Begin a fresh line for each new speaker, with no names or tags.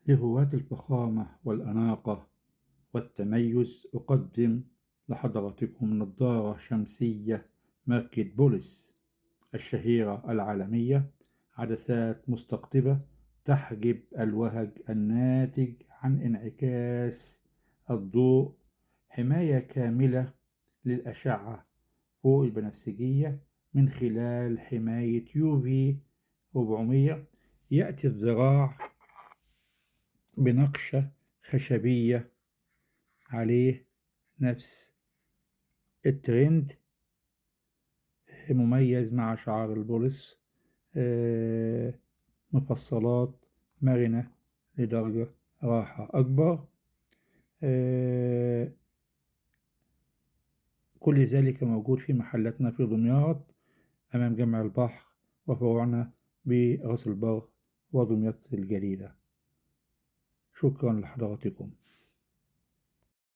لهواة الفخامة والأناقة والتميز، أقدم لحضراتكم نظارة شمسية ماركة بوليس الشهيرة العالمية، عدسات مستقطبة تحجب الوهج الناتج عن انعكاس الضوء، حماية كاملة للأشعة فوق البنفسجية من خلال حماية UV 400. يأتي الذراع بنقشة خشبية عليه نفس الترند، مميز مع شعار البوليس، مفصلات مرنة لدرجة راحة أكبر. كل ذلك موجود في محلاتنا في دمياط أمام جامع البحر، وفروعنا براس البر ودمياط الجديدة. شكرا لحضراتكم.